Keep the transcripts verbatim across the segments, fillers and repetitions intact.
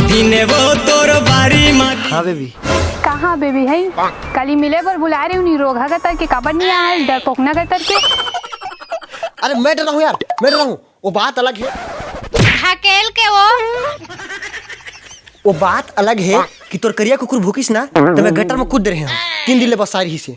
दिने वो तोर बारी मा। हाँ बेबी। कहाँ बेबी है? काली मिले बर बुलाए रहे हूँ, रोगहा गतर के, काबर नहीं आए, डरपोकना गतर के। अरे मैं डरा हूँ यार, मैं डरा हूँ, वो बात अलग है। ढकेल के वो। वो बात अलग है कि तोर करिया कुकुर भूकिस ना, तो मैं गटर में कूद दे रहे हूँ। तीन दिन ले बस आ रही से।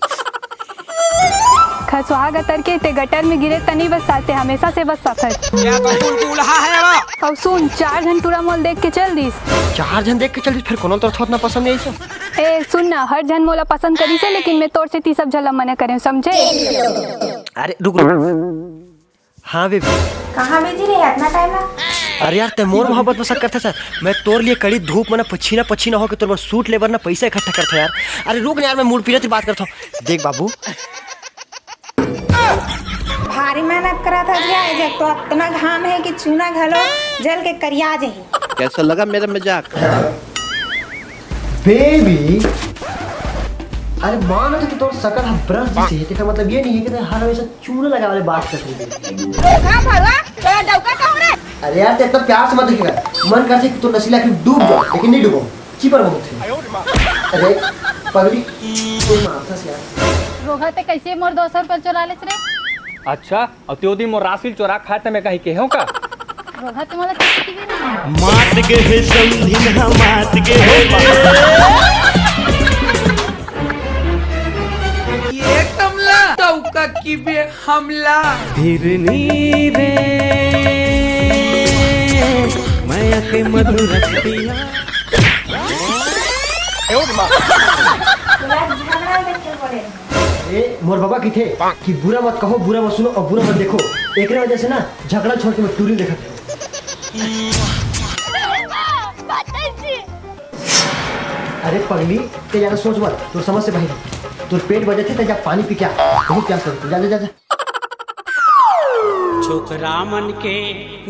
खसुहा गतर के ते गटर में गिरे तनी बस आते, हमेशा से बस सफर। या तो बुलबुलहा है वो। अउ सुन, चार झन टूरा मोल देख के चल दिस। चार झन देख के चल दिस, फिर कोनो तोर थोत ना पसंद नहीं सब। ए सुन ना, हर झन मोला पसंद करिस हे, लेकिन मैं तोर से ती सब झन ला मना करे हूँ, समझे? अरे रुक रुक। हाँ बेबी। कहाँ बिजी रहे इतना टाइम ना? अरे यार, ते मोर मोहब्बत में शक करता सर। मैं तोर लिए कड़ी धूप में ना पसीना पसीना होके तोर बर सूट लेबर ना पैसा इकट्ठा करता यार। अरे रुक ना यार, मैं मूड पीरियड से बात करता हूँ। देख बाबू। भारी मेहनत करा था जी, आज एक तो इतना घाम है कि चूना घलो जल के करिया जाही। कैसा लगा मेरा मजाक? बेबी, अरे मान तो कि तोर सकल ह ब्रश जैसे है, तेकर मतलब ये नहीं है कि ते हर हमेशा चूना लगावे वाले बात करत रहिबे। का भला? तोरा डौका कहूँ रे? अरे यार, ते इतना प्यार से मत देखेगा। मन करथे कि तोर नसीला आँखी डूब जाओ, लेकिन नहीं डूबो। चिपर बहुत है। अरे, पगली, तू मारता से यार। रोगहा ते कैसे मोर दो सौ रुपया चोरा लेस रे? अच्छा, अउ त्यो दिन मोर राशि चोरा खाए त मैं कहीं केहेंव का? रोगहा ते मोला किस्ती भी नहीं। मात गे हे समधिन हा, मात गे हे रे। ये कमला, तौका की बे हमला। हिरनी रे, मया के मधुरतिया। ए, मोर बाबा किथे कि बुरा मत कहो, बुरा मत सुनो और बुरा मत देखो। एकरे वजह से ना झगड़ा छोड़ के मैं टूरी देखत हूँ। अरे पगली, ते ज्यादा सोच मत, तोर समझ से बाहर। तोर पेट बजत हे, ते जा पानी पी के आ। बहुत प्यास लगत हे, जा, जा, जा, जा। छोकरा मन के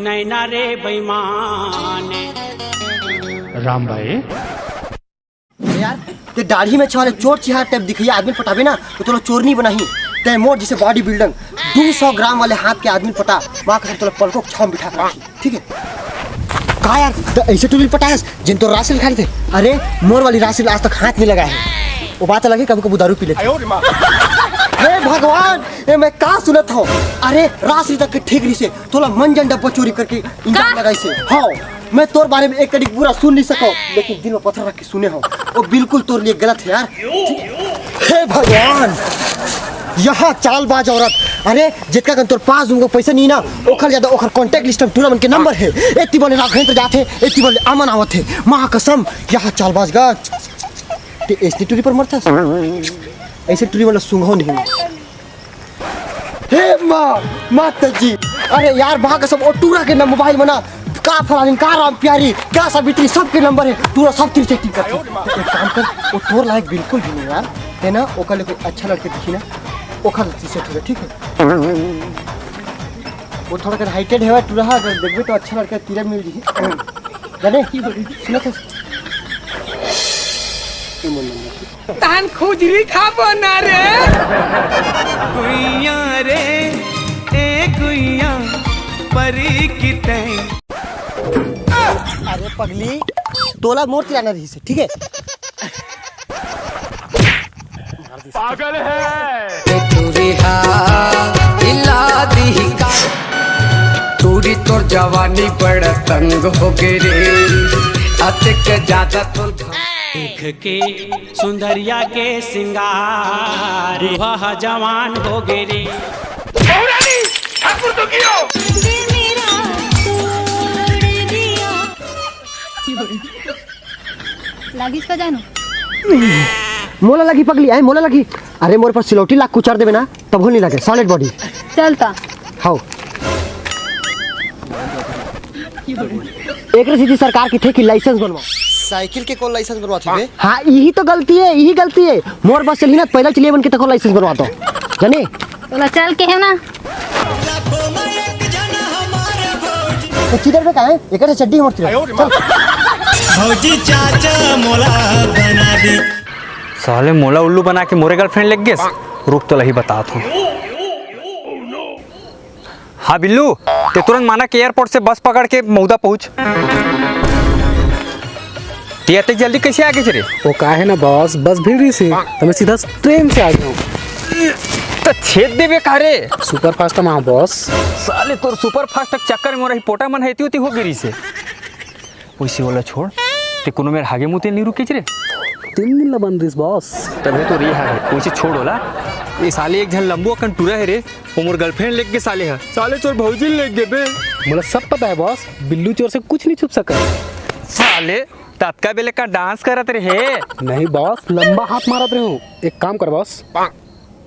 नैना रे बेईमान। राम भाई। अरे यार, ते दाढ़ी में छाले चोर चिहार टाइप दिखइया आदमी पटाबे ना, तो तोला चोरनी बनाही। ते मोर जैसे बॉडी बिल्डर, दो सौ ग्राम वाले हाथ के आदमी पटा, वहाँ का तोला पलकों के छाँव में बिठा के रखी। ठीक है? का यार, त ऐसे टूरी पटायस, जिन तो राशि खा लेते। अरे, मोर वाली राशि आज तक हाथ नहीं लगा है। वो बात अलग है, कभी-कभी दारू पी लेते। हे भगवान, ए, मैं का सुनत हूँ? अरे, राशि तक के ठीक रही से, तोला मंजन डब्बा चोरी करके इल्जाम का? लगाई से। हाँ, मैं तोर बारे में एक कड़ी बुरा सुन नहीं सको, लेकिन दिल में पत्थर रख के सुने हो, वो बिल्कुल तोर लिए गलत है यार। हे भगवान, यहाँ चालबाज औरत, अरे जितका कन तोर पास उनको पैसा नहीं ना, ओखर ज्यादा ओखर कॉन्टैक्ट लिस्ट में टूरा मन के नंबर है। एती बोले राघवेंद्र जात है, एती बोले अमन आवत है। माँ कसम, यहाँ चालबाज गा। ते ऐसे टूरी पर मरता, ऐसे टूरी वाला सुंघो नहीं। हे माँ, माता जी, अरे यार, बा कसम, वो टूरा के ना मोबाइल में ना, का फलानी, का राम प्यारी, का सावित्री, सबके नंबर है, टूरा सब तेरी चेटिंग करते। एक काम कर, वो तोर लायक बिल्कुल भी नहीं यार, है ना? ओकर लिए कोई अच्छा लड़के दिखी ना, ओखर से सेट हो, ठीक है? वो थोड़ा कर हाइटेड है टूरा, अगर देखबे तो अच्छा लड़का तीरे मिल जी। जाने? सुना था? ये मन नंबर। तान खुजरी खाबो ना रे। गुइया रे, ए गुइया, परी किते। अरे पगली, तोला मोर तिराना रही से, ठीक है? पागल है। टूरी हा, हिला दी का। टूरी तोर जवानी बड़ा तंग हो गे रे। अतेक ज्यादा तोर देख के सुंदरिया के सिंगार, वह जवान हो गे रे। बहुरानी, ठाकुर तो कियो। दिल मेरा तोड़ दिया। लागिस का जानू? मोला लगी पगली, आए मोला लगी। अरे मोर पर सिलौटी लाग कुचर देबे ना, तब हो नहीं लगे, सॉलिड बॉडी। चल ता। हाउ। एकरे सेती सरकार किथे कि लाइसेंस बनवा। साइकिल के कौन लाइसेंस बनवाथे बे? हाँ, यही तो गलती है, यही गलती है। मोर बस चली ना, पैदल चलिए बन के तको लाइसेंस बनवा दो। जाने? तोला चल के है ना? तो चिदर पे का है? एकर से चड्डी हमर चिदर। चल। भौजी चाचा मोला बना दी। साले मोला उल्लू बना के मोरे गर्लफ्रेंड लग गेस। रुक तो लही बतात हूँ। हाँ बिल्लू, ते तुरंत माना के एयरपोर्ट से बस पकड़ के मऊदा पहुँच। ते अतेक जल्दी कैसे आ गे रे? वो का है ना बॉस, बस भिड़ रही से, तो मैं सीधा ट्रेन से आ गया हूँ। तो छेद देबे का रे? सुपर फास्ट में हाँ बॉस। साले तोर सुपर फास्ट के चक्कर में मोर ही पोटा मन हेती होती हो गिरी से। वैसे वाला छोड़, ते कोनो मेर हागे मुते नहीं रुके रे? तीन दिन ला बंद रहिस बॉस। तबे तो रही है, वैसे छोड़ वाला। ये साले एक झन लंबू अकन टूरा है रे, वो मोर गर्लफ्रेंड लेके साले है। साले तोर भौजी लेके बे। मोला सब पता है बॉस, बिल्लू चोर से कुछ नहीं छुप सका। साले ततका बेले का डांस करत रहे? नहीं बॉस, लंबा हाथ मारत रहे हूँ। एक काम कर बॉस,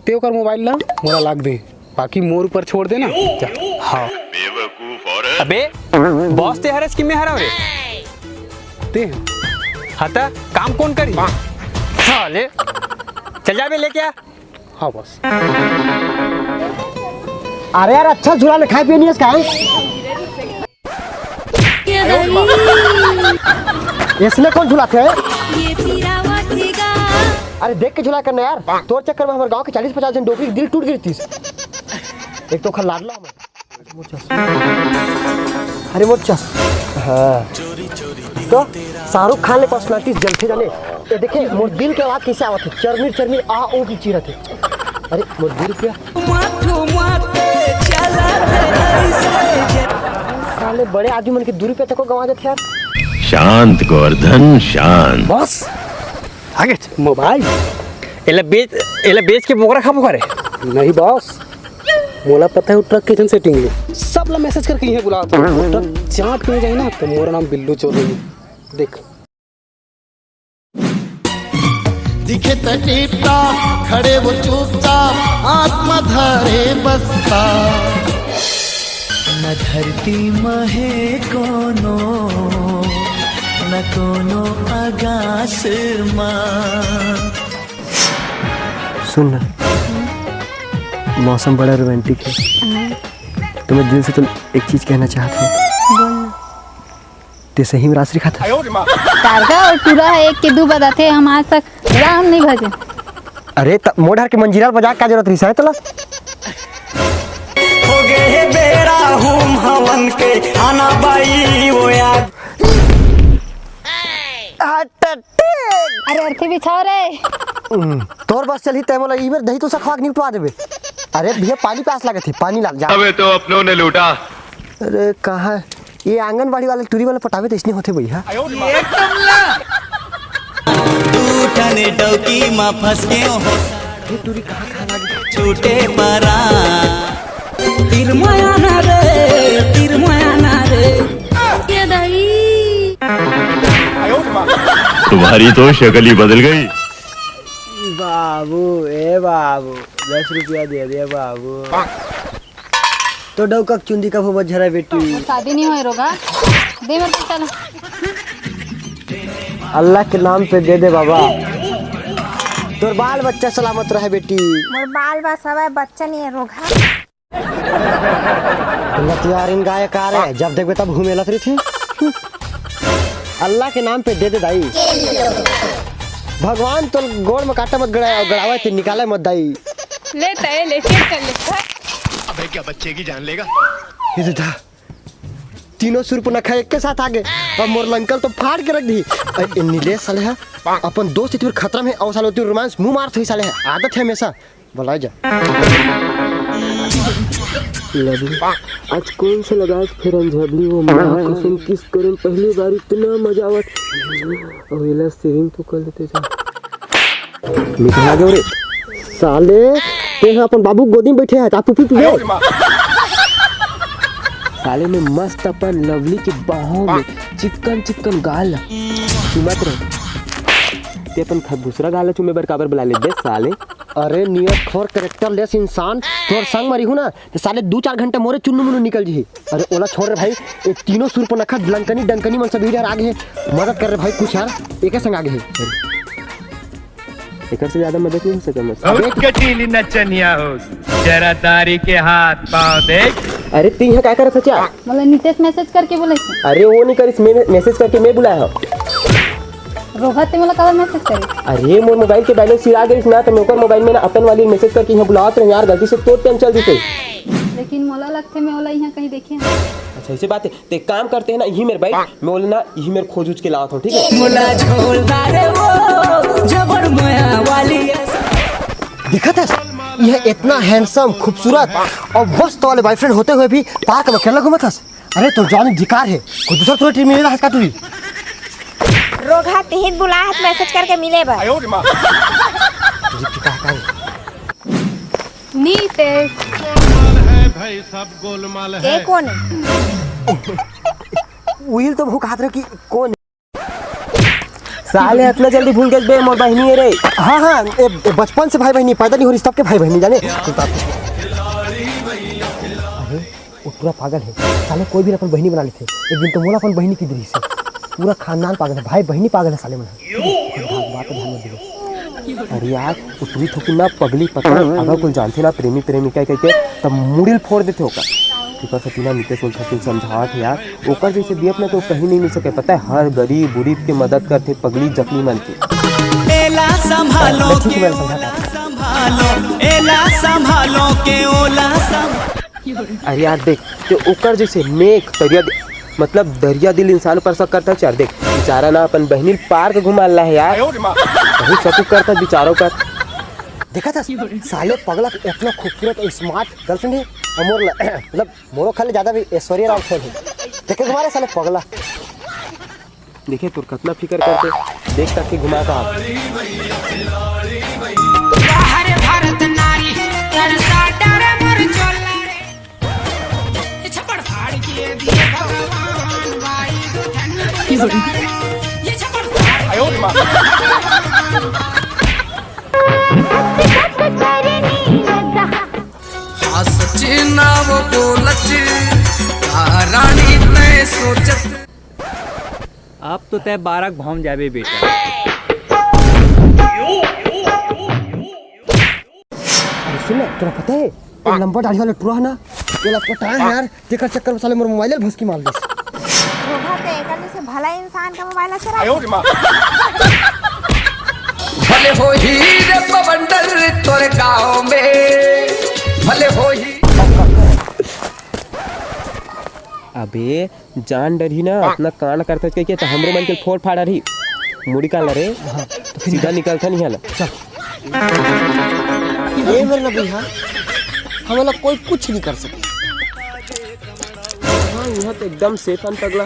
ते ओकर मोबाइल ला मोला लाग दे, बाकी मोर ऊपर छोड़ देना। जा। हाँ। अबे बॉस ते हरस कि मैं हराव रे? ते हैं। हाँ ता काम कौन करी? साले चल जा बे लेके आ। हाँ बॉस। अरे यार, अच्छा झूला ले खाए पिए नहीं है इसका, हैं? इसने कौन झुलाते हैं? अरे देख के झुला करना यार, तोर चक्कर में हमारे गांव के चालीस पचास जन डोकरी के दिल टूट गिरतीस। एक तो खल लाडला हमर। अरे मोर चस। हाँ। तो शाहरुख खान ले पर्सनालिटी जलथे जाने। ये देखे मोर दिल के आवाज कैसे आवत है, चरमिर चरमिर आ ओ की चीरत है। अरे मोर दू रुपया। साले बड़े आदमी मन के दू रुपया तको गंवा देथे यार। शांत गोवर्धन शांत। बॉस, आगे मोबाइल। एला बेच, एला बेच के बोकरा खाबो का रे? नहीं बॉस, मोला पता है वो ट्रक के सेटिंग ले। सब ला मैसेज करके इहे बुलावत हूँ। ट्रक चाट के जाए ना तो मोर नाम बिल्लू चोर है। देख। दिखे त टिपटा, खड़े वो चुपचाप, आत्मा धारे बसता। न धरती म हे कोनो, न कोनो आकाश म। सुन ना, मौसम बड़ा रोमांटिक है, तो मैं दिल से तुम एक चीज कहना चाहता हूँ। बोल ना। ते सही में रास रिखाथस? तारका और टूरा है, एक के दू बताथे, हम आज तक राम नहीं भजे। अरे त मोर डहर के मंजीरा बजा का जरूरत रहिस हे तोला? हो गे हे बेरा होम हवन के, आना बाई वो याद। अरे अर्थी बिछाओ रे। हम्म, तोर बस चलही तै मोला ई बेर दही तो सखवा के निपटवा देबे। अरे भैया पानी प्यास लागत हे, पानी लान जा। अबे तो अपनों ने लूटा। अरे कहाँ ये आंगनबाड़ी वाले टूरी वाले पटावे तो इसने होते भैया। दू ठन डौकी म फंस गेंव हो। छूटे परा। तीर मयाना रे, तीर मयाना रे। ये दाई। तुम्हारी तो शक्ल ही बदल गई। बाबू, ए बाबू, दस रुपया दे दे बाबू। तो डौका के चुंदी कब होबो झरा बेटी? मोर शादी नहीं होए रोगा। दे मोर पैसा ला। अल्लाह के नाम पे दे दे बाबा। तोर बाल बच्चा सलामत रहे बेटी। मोर बाल बा सवाए बच्चा नहीं है रोगा। लतियारिन गाय का रे, जब देखबे तब घूमे लत रही थी। अल्लाह के नाम पे दे दे दाई। भगवान तो गोड़ में काटा मत गड़ाए, गड़ावे ते निकाले मत दाई। ले तय ले, चेक कर ले। अबे क्या बच्चे की जान लेगा? ये तो था। तीनों सुरपनखा एक के साथ आ गए। अब मोर लंकल तो फाड़ के रख दी। अरे, ए नीलेश साले है, अपन दोस्त इतने खतरा में, और साले उतने रोमांस मुंह मारत है साले है। आदत है हमेशा। भुला जा। लवली, आज कौन सा लगा आज फेरन झबली वो माँ कसम किस करन पहली बार इतना मजा आवत। और इला सेविंग तो कर लेते जा। मिठा गयो रे। साले, ते ह अपन बाबू के गोदी में बैठे है, ता पुपी पिए। साले में मस्त अपन लवली के बाहों में चिकन चिकन गाल चुमत रहे। ते अपन ख-, दूसरा गाल चूमे बर काबर बुला ले बे साले? अरे नियत खोर character less इंसान, तोर संग मरी हूँ ना, तो साले दू चार घंटा मोरे चुन्नू मुन्नू निकल जी। अरे ओला छोड़ रे भाई, ये तीनों सुरपनखा लंकनी डंकनी मन सब इधर आ गए हैं। मदद कर रे भाई कुछ यार, एक संग आ गए हैं। एकर से ज्यादा मदद नहीं हो सका मुझसे। बहुत कटीली नचनिया हो, जरा दारी के हाथ पाँव देख। अरे तीन है क्या कर सचा? मतलब नितेश मैसेज करके बोले थे। अरे वो नहीं करिस, मैं मैसेज करके मैं बुलाया हूँ। रोहत ते मोला काबर मैसेज करे? अरे मोर मोबाइल के बैलेंस सिरा गइस ना, तो मैं ओकर मोबाइल में ना अपन वाली मैसेज करके यहाँ बुलावत रहे यार, गलती से तोर टाइम चल दिसे। लेकिन मोला लगथे मैं ओला इहाँ कहीं देखे हँव। अच्छा, ऐसे बात है, तो एक काम करते हैं ना, यही मेरे भाई, मैं बोले ना, यही मेरे खोज उज के लावत हँव, ठीक है? मोला झोलदार वो जबर मया वाली। देखत हस, ये इतना हैंडसम, खूबसूरत और मस्त वाले बॉयफ्रेंड होते हुए भी पार्क में अकेला घूमत हस। अरे, तोर जवानी बेकार है, कोई दूसरा थोड़ा टीम में रहा का तू भी? रोगहा तिहिन बुलाहत मैसेज करके मिले बर। तुझे पिता का है। नीतेश। गोलमाल है भाई, सब गोलमाल है। ये कौन है? उहिल तो वो कहत रहे कि कौन है? साले इतना जल्दी भूल गए बे, मोर बहिनी है रे। हाँ, हाँ, ए, ए, बचपन से भाई बहिनी, पैदा नहीं हो रही तब के भाई बहिनी, जाने? अरे, वो पूरा पागल है। साले कोई भी अपन बहिनी बना लेथे। एक दिन तो मोला अपन बहिनी की दृढ़ से। पूरा खानदान पागल है, भाई बहिनी पागल है साले मन। बात ध्यान में दियो। अरे यार, उतरी थोकिन ना पगली पता है, अगर कोई जानथे ना प्रेमी प्रेमिका कहिके, तब मुड़ी ल फोड़ देथे ओकर। तेकर सेती ना नितेश ओला थोकिन समझावत हे यार, ओकर जैसे बियफ ना तो कहीं नहीं मिल सके, पता है, हर गरीब उरीब के मदद करथे पगली जकली मन के। एला संभालो मैं ठीक के बारे समझा ओला पाता। संभालो, एला संभालो के ओला संभालो। अरे यार देख, तो ओकर जैसे नेक तरिया दि-, मतलब दरिया दिल इंसान पर शक करता है यार। देख, बेचारा ना अपन बहिनी ल पार्क घुमा ला है यार। बहुत शक करता है बेचारों पर। देखा था साले पगला के इतना खूबसूरत और स्मार्ट गर्लफ्रेंड है, और मोर ल-, मतलब मोरो खाले ज्यादा भी ऐश्वर्या राय फैन है। देखे तुम्हारे साले पगला। देखे तोर कतना फिकर करते, देख तक के घुमा का। बाहर भारत नारी, तरसा डरे मोर चोला रे। ये छप्पड़ फाड़ के दिए भगवान, भाई तो धन पुरस्कार। ये छप्पड़ फाड़ के दिए भगवान। हाँ, सच्ची ना वो बोलच, का रानी तय सोचत। अब तो तय बारह भाव जाबे बेटा। अरे सुन ना, तोला पता है, वो लंबा दाढ़ी वाला टुरा है ना, ये लटपटा है यार, तेकर चक्कर में साले मोर मोबाइल भसकी मार दिस। धोखा के एकर जैसे भला इंसान का मोबाइल चोरा। भले होही रे बवंडर तोरे गाँव में, भले होही। अबे जान डरही ना, हाँ। इतना कांड करथस कहिके, त हमरो मन के फोड़ फाड़ रही। मुड़ी काला रे, हाँ, तो फिर सीधा निकलथन इहाँ ला। चल। ये मेरे नबी, हाँ, हमला कोई कुछ नहीं कर सके। हाँ, इहाँ तो एकदम सेफ हन पगला।